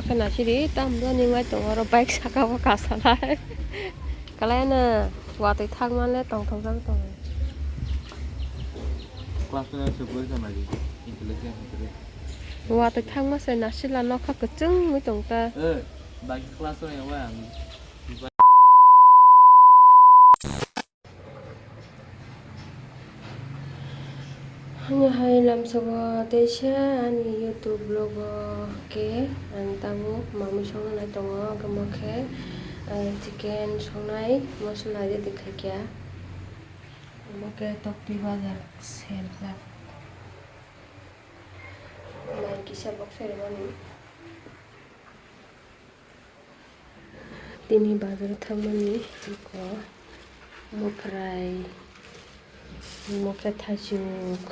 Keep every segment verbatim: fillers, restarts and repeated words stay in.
Khana siri tam do ni ngai tongo oro bike saka o kasalai. Kalai na watwi thang manle tongthok jak tongo. Class ten se boi khana di intelligent hwnkhe. Watwi thang ma se nasila nokha kwchwng wi tong ta. Eh, bike class ten ya wa ang. Hwnwi hai lamsogo teisa ani YouTube vlog o khe ang tabuk mamwi songna nai tongo, hwnkhe omo khe, eh, chicken songnai mosola ready khaikha. Omo khe tokti bazar sel jak. Mai kisa box rimani. Tini bazar o thangmani eko muphrai, mokhe thaichuk,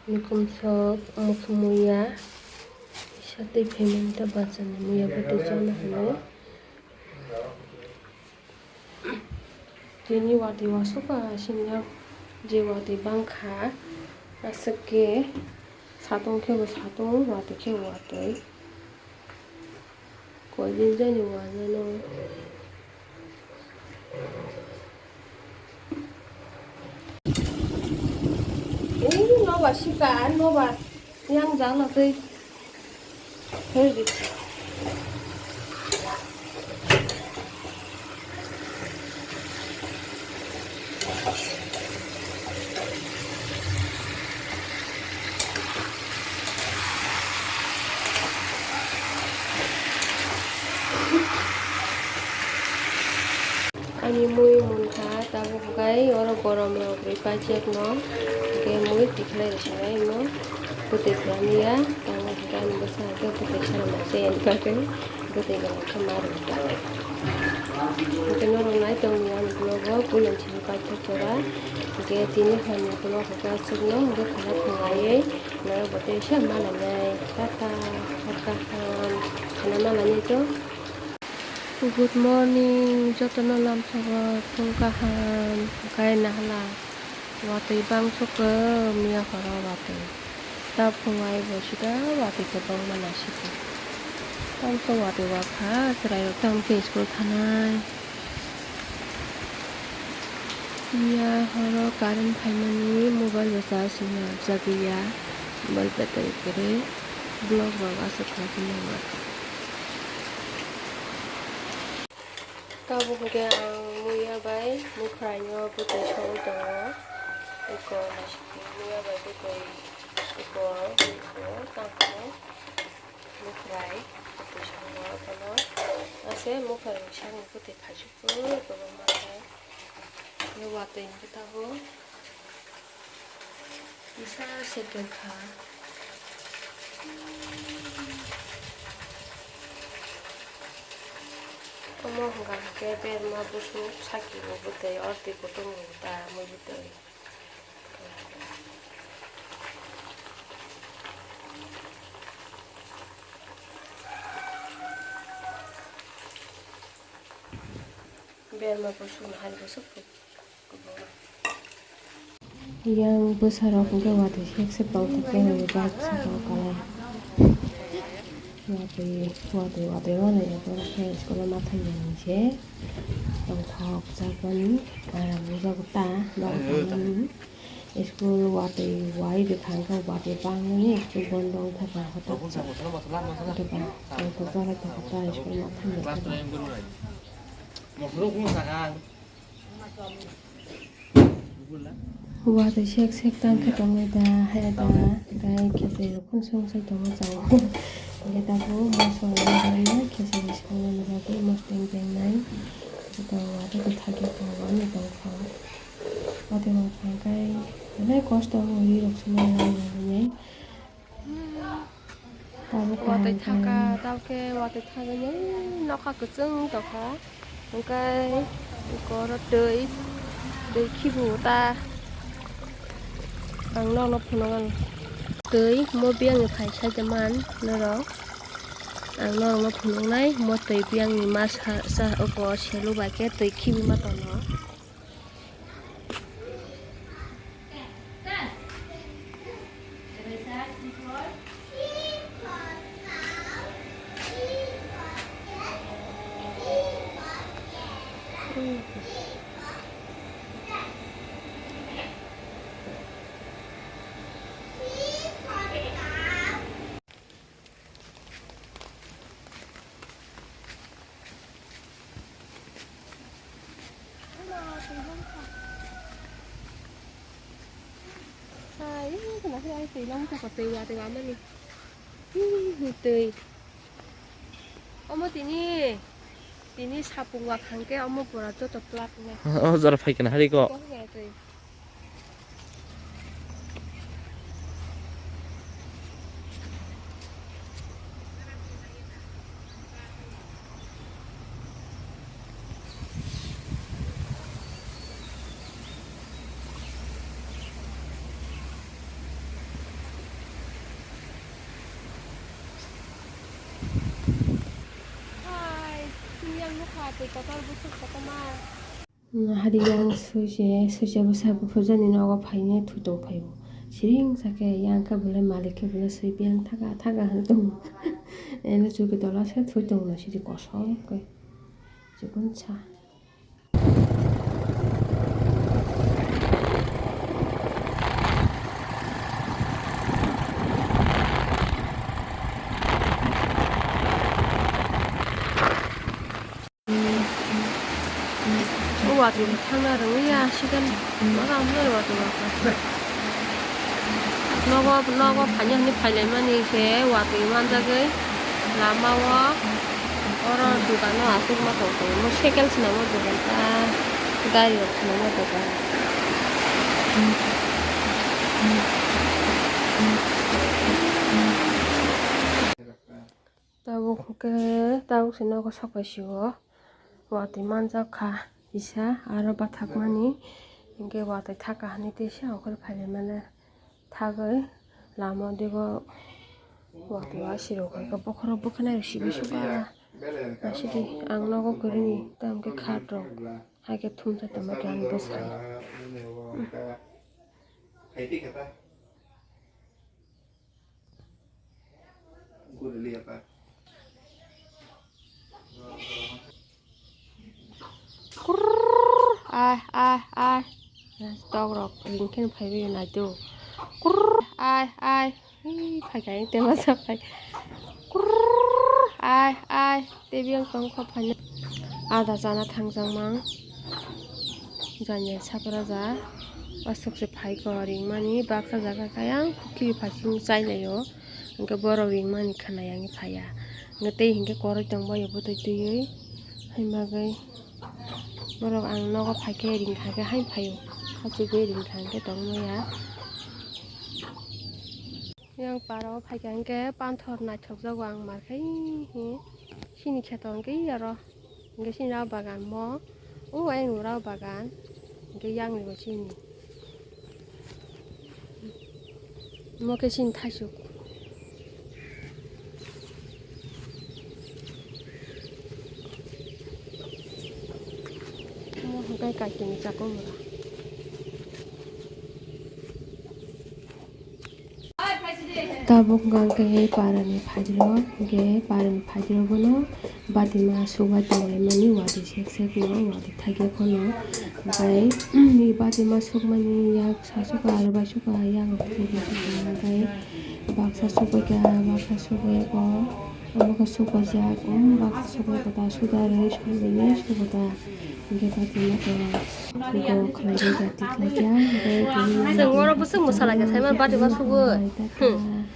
nukhumsok, mokhe muya, satwi phaimani ta bachani muya bwtwi chana hwnwi. Tini watwi wasukha sini je watwi bangkha aswk khe satung khe bo satung watwi khe bo watwi. Koi din jani wajano. Ei, noba sika, noba yang jana tei. Hei di. Ani mui munkha tabuk hwnkhe oro gorom rok ri paijak no hwnkhe mui tikhlai rwsonai no bwtwi kwlangya tabuk hwnkhe ani bwsa hwnkhe bwtwi sana mankhe ani bagwi. Bwtwi rok khe ma rwkha. Hwnkhe norok nai tongni ani vlog o puila chini paithak jora. Hwnkhe tini phaini vlog hwnkhe aswkno hwnkhe khana phunglaiwi norok bo teisa malainai. Tata, hor kaham, khana malainai to. Good morning, jotono lamsogo phung kaham, hwnkhe nahala. Watwi bangso khe miya horo watwi. Ta phungai bo sida watwi kwbangma naisidi. Tamso watwi wakha chwrairok tamokhe school thanai. Miya horo current phaimani mobile bo charge rwna rwjagwi ya. Mobile battery kwrwi vlog rok aswk khlai phano. Tabuk hwnkhe ang muya bai mukhraino bwtwi songwi tongo. Eko muya bai bwtwi eko tangkhe mukhrai bwtwi songo abono. Ase mukhraini sakni bwtwi phaisu kwbangma khe watwi hwnkhe tabuk. Kisa se tongkha. Omo hwnka hwnkhe berma busuk saki bo bwtwi, oro twi kutung bo ta mui bwtwi. Berma busuk, hari busuk. Yang bwsarok hwnkhe watwi sek sek tongthok khe hwnwi bike saka o kalai. Watwi, watwi, watwi mano ya borok khe school o ma thangya hinwi se tongthok jak mani aram nukjago ta nok tangmani. School watwi wai rwkha hwnkhe watwi bangmani school bondo wngkha ba hotak sa. Hwnkhe ba tongthok jak lai tongo ta school ma thangya khe. Watwi sek sek tang khe tongwi da, hai da, tei khesai rok phano song sai tongo chao. Hwnkhe tabuk moso rok khesai rok song nani bagwi mosteng tengnai. Joto watwi kwthar khe tongo, ani tongkha. Watwi rok thangkhai belai kosto wi rok sumui rok nai. Watwi thangkha, tabukhe watwi thangwi nokha kwchwng tongkha. Hwnkhe eko oro twi, twi khibi ta. Ang nokno phunukgo. Twi mo biyangni phai saida man norok. Ang norokno phunuknai mo twi biyangni masa sa oko selu bai khe twi khibi ma tongo. Hai, ih, kana khe ai twi long toko twi wa twi wa mani. Ih, twi. Omo tini, tini sapung wa khangkhe omo pura joto plak nai. O jora phai kana hari ko. Kok khe twi. Hai, chini ang nukha twi kotor bwswk kotorma. Hari yang suije, suije bwsa buphurjani nogo phainai thwi tong phaio. Siring sakhe yang khe belai malik khe belai swi biyang thaga thaga hwn tongo. Eno chuki tola se thwi tongno sidi kosom khe. Chikon sa. O watwi thangna rwngya, sigan ma tamo nai watwi rok. Nogo, nogo phaini hwnwi phailaimani se watwi manjagwi lama o. Oro dogano aswk ma tongtwi, mo cycle swnamo dogan ta, gari rok swnamo dogan. Tabuk hwnkhe, tabuk se nogo sok pai sio, watwi manjak kha kisa, aro bathakmani hinkhe watwi thaka hinwi tei se ongkhorwi phailaimani thagwi lama o digo watwi asirok hai khe bokhorok bwkhanai rok sibui suka naisidi ang nogo kwrwini tamo khe khat rok hai khe thumsa tongma khe ang bwsai. Kurr, ai, ai, ai. Tok rok ring khe phaiwi naidi. Kurr, ai, ai. Ih, phai kha, tei masa phai. Kurr, ai, ai. Tei biyang tong kho phaina. Ada chana thangjak mang. Jani sakraja. Aswk se phai kho ringmani. Baksa jaga khe ayang kiri phasing chai laio. Hwnkhe borok ringmani khna yang phaiya. Hwnkhe tei hwnkhe koroi tong baio bwtwi twiwi. Hai bagwi borok ang nogo phai khe ring kha khe hai phaio. Hachigwi ring kha hwnkhe tong maya. Yang para o phai kha hwnkhe panthor naithok jago ang mar khai hi. Chini kheto hwnkhe aro. Hwnkhe chini rao bagan mo, o ayang rao bagan, hwnkhe yang ni bo chini. Mo khe chini thaichuk. Mo hwnkhe kaitini chakung rw. Tabuk hwnkha khe parani phairok, hwnkhe parani phairok bono batima subai tonglaimani, watwi sek sek no watwi thaikia phano. Hwnkhe batima sukmani yak sasuka, aro bai suka, yak rok hwnkhe baksa subaikha, baksa subaikha, omo khe subaijak, omo baksa subaikha ta suda rwi songwi sukha ta. Hwnkhe batima khe go khlai bai jati khlai kha, hwnkhe tini Chwng oro bwswk mwsa lai kha, saiman batima sugo. Hmm.